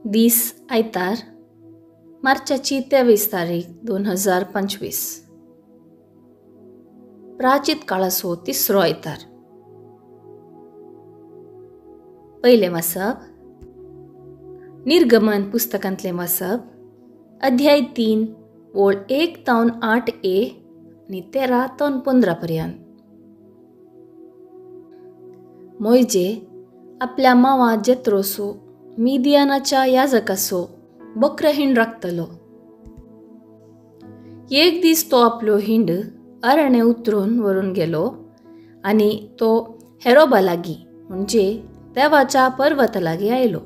दीस आयतार, मार्चाची 23 तारीख 2025. प्राचीत काळाचो तिसरो आयतार. पयलें वाचप निर्गमन पुस्तकांतलें वाचप, अध्याय 3 ओळ 1 तावन 8 ए आनी 13 तावन 15 पर्यंत. मोयजे आपल्या मावा जेत्रोसो मिदियानाच्या याजकासो बकऱ्या हिंड राखतलो. एक दीस तो आपलो हिंड अरणे उतरून व्हरून गेलो आनी तो हेरोबा लागीं म्हणजे देवाच्या पर्वता लागीं आयलो.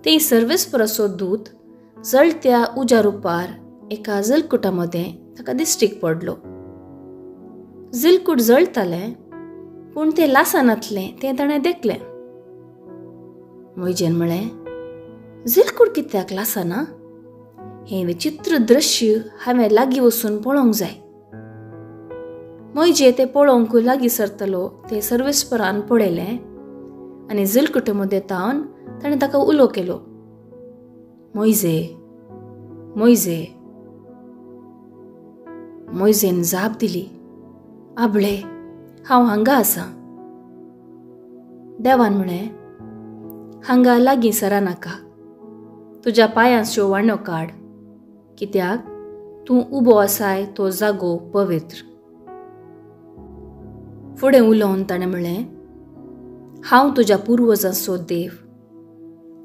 ते सर्वेस्पराचो दूत जळत्या उज्या रुपार एका जलकुटा मदें ताका दिश्टीक पडलो. जिलकूट जळतालें पूण तें लासनातलें तें ताणें देखलें. मोयजेन म्हळें, जिलकूट कित्याक लासना? हें विचित्र दृश्य हांवें लागीं वचून पळोवंक जाय. मोयजे तें पळोवंक लागीं सरतलो तें सर्वेस्परान पळयलें आनी जिलकुटे मदें तावन ताणें ताका उलो केलो, मोयजे, मोयजे. मोयजेन जाप दिली, आबळे, हांव हांगा आसा. देवान म्हळें, हांगा लागीं सरा नाका, तुज्या पांयांच्यो वाणो काड, कित्याक तूं उबो आसाय तो जागो पवित्र. फुडें उलोवन ताणें म्हळें, हांव तुज्या पुर्वजांचो देव,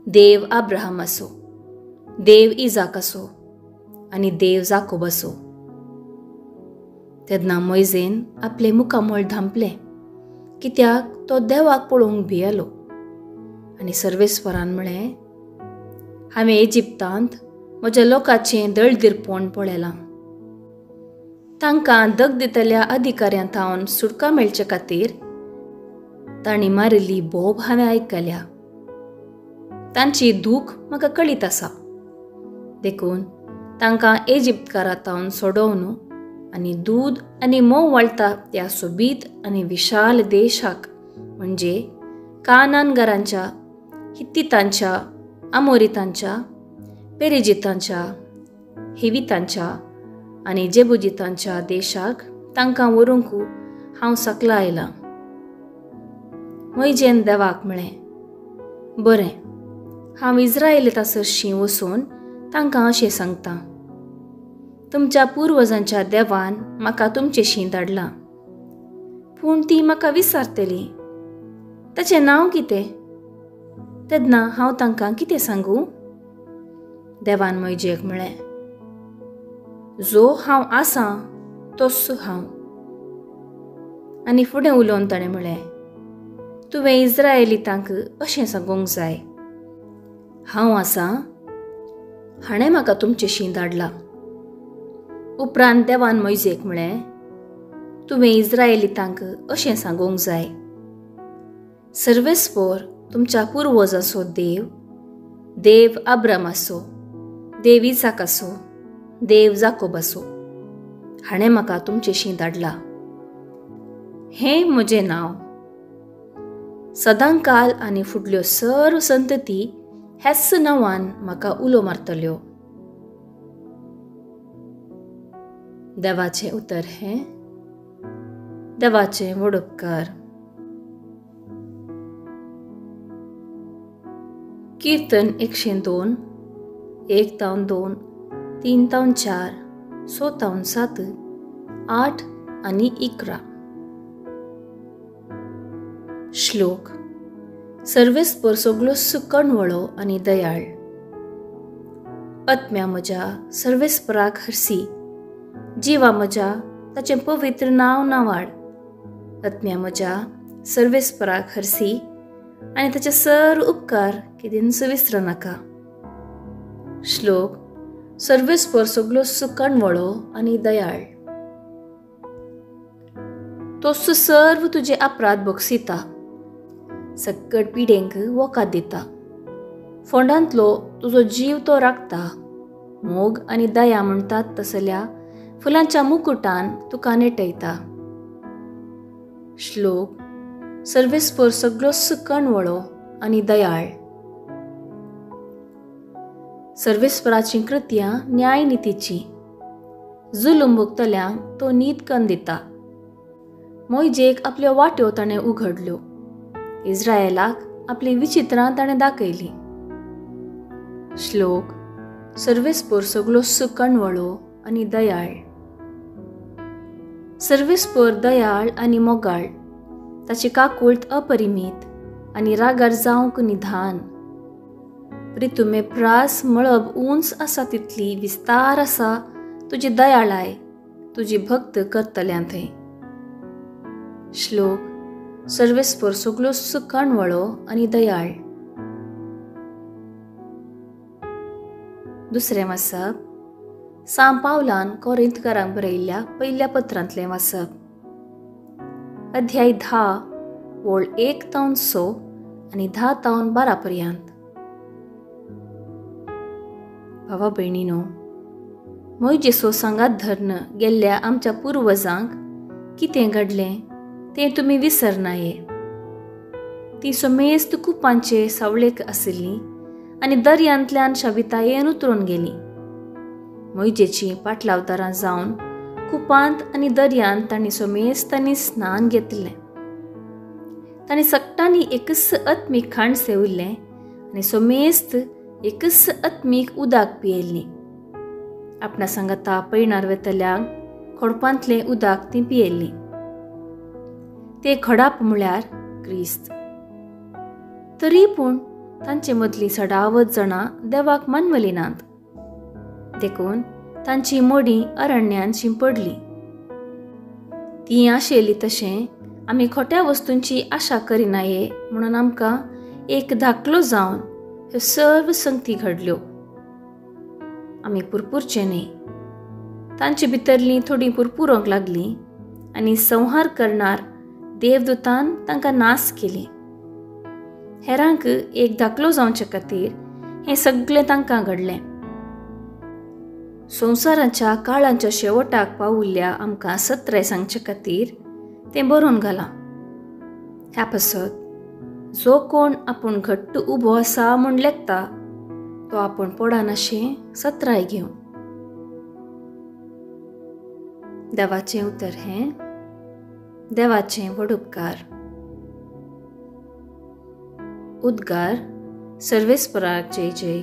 देव आब्राहामाचो, देव इजाकाचो आनी देव जाकोबाचो. तेन्ना मोयजेन आपलें मुखामळ धांपलें, कित्याक तो देवाक पळोवंक भियेलो. आनी सर्वेस्परान म्हळें, हांवें इजिप्तांत म्हज्या लोकांचें दळदिरपण पळयलां. तांकां दग दितल्या अधिकाऱ्यां थावन सुटका मेळचे खातीर तांणी मारिल्ली बोब हांवें आयकल्या. तांची दूख म्हाका कळीत आसा. देखून तांकां इजिप्तकारां थावन सोडोवन आनी दूद आनी म्होंव वाळटा त्या सोबीत आनी विशाल देशाक म्हणजे कानानगरांच्या, हित्तितांच्या, आमोरितांच्या, पेरेजितांच्या, हेवितांच्या आनी जेबुजितांच्या देशाक तांकां व्हरूंक हांव सकला आयलां. मोयजेन देवाक म्हळें, बरें, हांव इज्रायलिता सरशीं वचून तांकां अशें सांगता, तुमच्या पुर्वजांच्या देवान म्हाका तुमचेशीं धाडलां, पूण ती म्हाका विचारतली ताचें नांव कितें, तेन्ना हांव तांकां कितें सांगूं? देवान मोयजेक म्हळें, जो हांव आसां तोच हांव. आनी फुडें उलोवन ताणें म्हळें, तुवें इज्रायलितांक अशें सांगूंक जाय, हांव आसां हाणें म्हाका तुमचेशीं धाडलां. उपरांत देवान मोयजेक म्हळें, तुवें इज्रायलितांक अशें सांगूंक जाय, सर्वेस्पर तुमच्या पुर्वजांचो देव, देव आब्रामाचो, देव इजाकाचो, देव जाकोबाचो, हाणें म्हाका तुमचेशीं धाडला. हें म्हजें नांव सदांकाल आनी फुडल्यो सर्व संतती ह्याच नांवान म्हाका उलो मारतल्यो. देवाचें उतर हें देवाचें व्हड उपकार. कीर्तन 102, 1 तावन 2, 3 तावन 4, 6 तावन 7, 8 आनी 11. श्लोक. सर्वेस्पर सगलो सुकणवळो आनी दयाळ. आत्म्या म्हज्या सर्वेस्पराक हरसी, जिवा म्हज्या ताचें पवित्र नांव नावाड. आत्म्या म्हज्या सर्वेस्पराक हरसी आनी ताचे सर्व उपकार केदींच विसर नाका. श्लोक. सर्वेस्पर सगलो सुकणवळो आनी दयाळ. तोच सर्व तुजे अपराध बक्षिता, सक्कट पिडेंक वखद दिता. फोंडांतलो तुजो जीव तो राखता. मोग आनी दया म्हणटात तसल्या फुलांच्या मुकुटान तुका नेटयता. श्लोक. सर्वेस्पर सगलो सुकणवळो आनी दयाळ. सर्वेस्पराचीं कृत्यां न्यायनितीचीं, जुलूम भोगतल्यांक तो नीत कन दिता. मोयजेक आपल्यो वाट्यो ताणें उघडल्यो, इस्रायलाक आपलीं विचित्रां ताणें दाखयलीं. श्लोक. सर्वेस्पर सगळो सुकणवळो आनी दयाळ. सर्वेस्पर दयाळ आनी मोगाळ, ताची काकूळत अपरिमीत आनी रागार जावंक निधान. प्रितुमे प्रास मळब उंच आसा तितली विस्तार आसा तुजी दयाळाय, तुजी भक्त करतल्यां थंय. श्लोक. सर्वेस्पर सगळो सुकणवळो आनी दयाळ. दुसरें वाचप सांव पावलान कोरिंथकारांक बरयल्ल्या पयल्या पत्रांतलें वाचप. अध्याय 10 ओळ 1 तावन 6 आनी 10 तावन 12 पर्यंत. भावा भयणीनो, मोयजेसो सांगात धरून गेल्ल्या आमच्या पुर्वजांक कितें घडलें तें तुमी विसरनाये. ती समेस्त कुपांचे सावळेक आशिल्लीं आनी दर्यांतल्यान शाबितायेन उतरून गेली. मोयजेचीं पाटलावदारां जावन कुपांत आनी दर्यांत तांणी समेस्तांनी स्नान घेतिल्लें. तांणी सगटांनी एकच आत्मीक खाण सेविल्लें आनी समेस्त एकच आत्मीक उदक पियेल्लीं. आपणा सांगाता पयणार वेतल्यांक खडपांतलें उदक तीं पियेल्लीं. ते खडाप म्हळ्यार क्रिस्त. तरी पूण तांचे मदलीं सडावत जाणां देवाक मानवली नात, देखून तांची मोडीं अरण्यांत शिंपडलीं. तीं आशेली तशें आमी खोट्या वस्तूंची आशा करिनाये म्हणून आमकां एक धाकलो जावन ह्यो सर्व संगती घडल्यो. आमी पुरपुरचें न्ही. तांचे भितरलीं थोडीं पुरपुरोंक लागलीं आनी संहार करणार देवदूतान तांकां नास केली. हेरांक एक धाकलो जावचे खातीर हें सगळें तांकां घडलें. संवसाराच्या काळांच्या शेवटाक पावुल्ल्या आमकां सत्राय सांगचे खातीर तें बरोवन घालां. ह्या पासत जो कोण आपूण घट्ट उबो आसा म्हूण लेखता तो आपूण पडनाशें सत्राय घेवं. देवाचें उतर हें देवाचें व्हड उपकार. उद्गार. सर्वेस्पराक जय जय.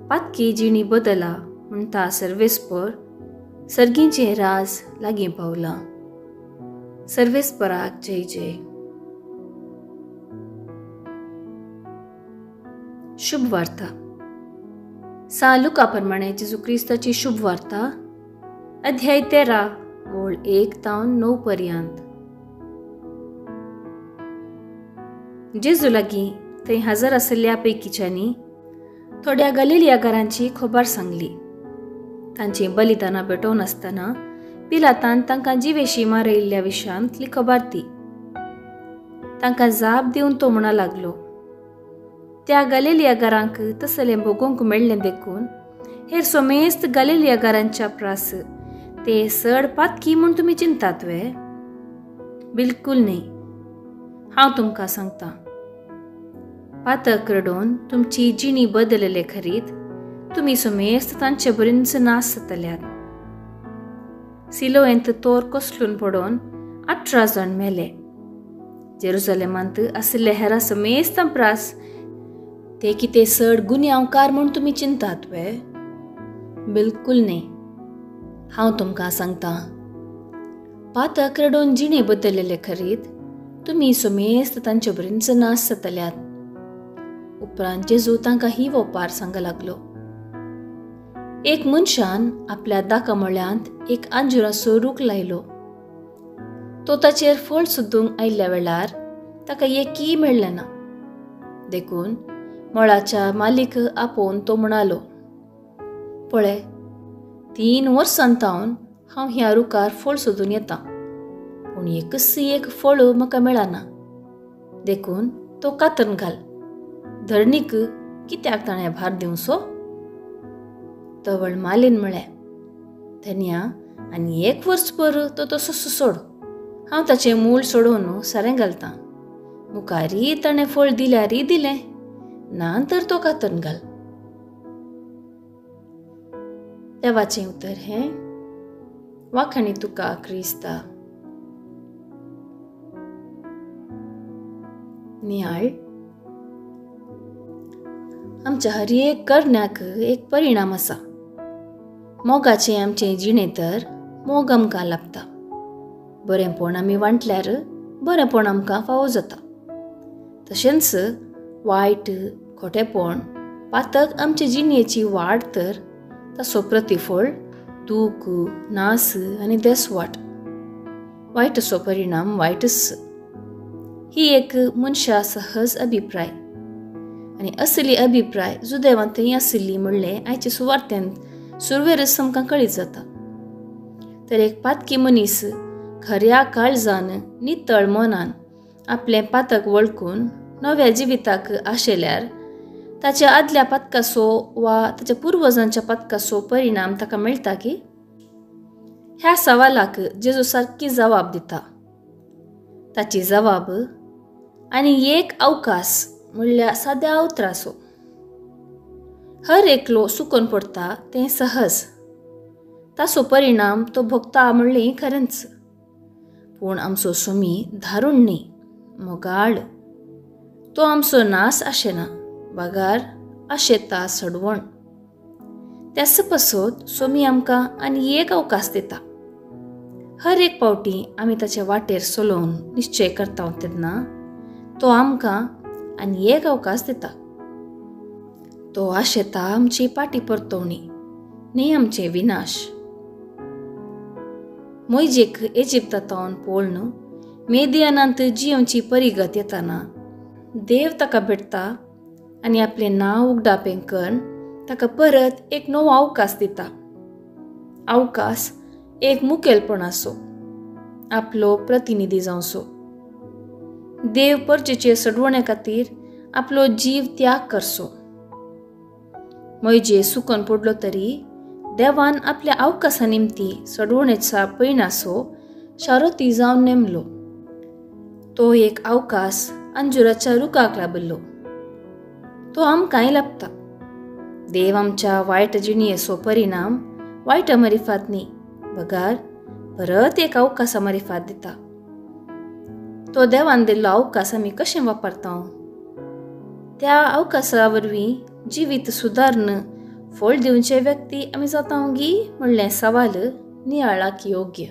पातकी जिणी बदला म्हणटा सर्वेस्पर, सर्गींचें राज लागीं पावलां. सर्वेस्पराक जय जय. शुभ वार्ता. सांव लुका प्रमाणे जेजू क्रिस्ताची शुभ वार्ता, अध्याय 13 ओळ 1 तावन 9 पर्यंत. जेजू लागीं थंय हजर आशिल्ल्या पैकीच्यांनी थोड्या गलिलियागारांची खबर सांगली. तांचीं बलिदानां पेटोवन आसतना पिलातान तांकां जिवेशी मारयल्ल्या विशयांतली खबर ती. तांकां जाप दिवन तो म्हणा लागलो, त्या गलिलियागारांक तसलें भोगोवंक मेळ्ळें देखून हेर समेस्त गलिलियागारांच्या प्रास ते सड पातकी म्हूण तुमी चिंतात वे? बिलकूल न्ही. हांव तुमकां सांगतां, पातक रडोवन तुमची जिणी बदलले खरीत तुमी समेस्त तांचे बरींच नास जातल्यात. सिलोएंत तोर कोसलून पडोवन 18 जाण मेले. जेरुजलेमांत आशिल्ले हेरा समेस्तां प्रास ते कितें चड गुन्यांवकार म्हूण तुमी चिंतात वे? बिलकूल न्ही. हांव तुमकां सांगतां, पातक रडोवन जिणे बदललेले खरीत तुमी समेस्त तांचे बरींच नास जातल्यात. उपरांत जेजू तांकां ही वोपार सांग लागलो. एक मनशान आपल्या दाकामळ्यांत एक आंजुराचो रूख लायलो. तो ताचेर फळ सोदूंक आयिल्ल्या वेळार ताका एकय मेळ्ळें ना. देखून मळाच्या मालीक आपोवन तो म्हणालो, पळय, 3 वर्सां तावन हांव ह्या रुखार फळ सोदून येता, पूण एकच एक फळ म्हाका मेळना. देखून तो कातरून घाल. धरणीक कित्याक ताणें भार दिवचो? तवळ मालीन म्हळें, धनया, आनी 1 वर्स भर तो तसोच सोड. हांव ताचें मूळ सोडोवन सारें घालतां. मुखारय ताणें फळ दिल्यारय दिलें, ना तर तो कातरून घाल. देवाचें उतर हें. वाखाणी तुका क्रिस्ता. नियाळ. आमच्या हर एक करण्याक एक परिणाम आसा. मोगाचें आमचें जिणें तर मोग आमकां लाभता. बरेंपण आमी वांटल्यार बरेंपण आमकां फावो जाता. तशेंच वायट, खोटेपण, पातक आमचे जिणेची वाड तर ताचो प्रतिफळ दूख, नास आनी देसवाट. वायटसो परिणाम वायटच. ही एक मनशा सहज अभिप्राय आनी असली अभिप्राय जुदेवांत थंय आशिल्ली म्हणलें आयचे सुवार्थ्यांत सुरवेरच आमकां कळीत जाता. तर एक पातकी मनीस खऱ्या काळजान नितळ मनान आपलें पातक वळखून नव्या जिविताक आशेल्यार ताच्या आदल्या पातकाचो वा ताच्या पुर्वजांच्या पातकाचो परिणाम ताका मेळटा की? ह्या सवालाक जेजू सारकी जबाब दिता. ताची जबाब आनी एक अवकाश म्हणल्यार साद्या उतराचो. हर एकलो सुकोन पडटा तें सहज, ताचो परिणाम तो भोगता म्हणलें खरेंच. पूण आमचो सुमी धारूण न्ही, मोगाळ. तो आमचो नास आशेना, बगार आशेता सडवण. त्याच पासत सोमी आमकां आनी एक अवकाश दिता. हर एक पावटी आमी ताचे वाटेर चलोवन निश्चय करता तेन्ना तो आमकां आनी एक अवकाश दिता. तो आशेता आमची पाटी परतवणी न्ही आमचे विनाश. मोयजेक इजिप्तांत पळोवन मेदियानांत जियेवची परिगत येताना देव ताका भेटता आनी आपलें नांव उगडापें करून ताका परत एक नवो अवकाश दिता. अवकाश एक मुखेलपणाचो, आपलो प्रतिनिधी जावचो. देव परजेचे सडवणे खातीर आपलो जीव त्याग करचो. मोयजे सुकोन पडलो तरी देवान आपल्या अवकाशा निमती सडवणेचा पयणाचो शारोती जावन नेमलो. तो एक अवकाश अंजुराच्या रुखाक लाबिल्लो. तो आमकांय लाभता. देव आमच्या वायट जिणयेचो परिणाम वायट मारिफात न्ही, बगार परत एक अवकाशा मारिफात दिता. तो देवान दिल्लो अवकाश आमी कशें वापरता? त्या अवकाशा वरवीं जिवीत सुदारण फळ दिवचे व्यक्ती आमी जाता गी म्हणलें सवाल नियाळाक योग्य.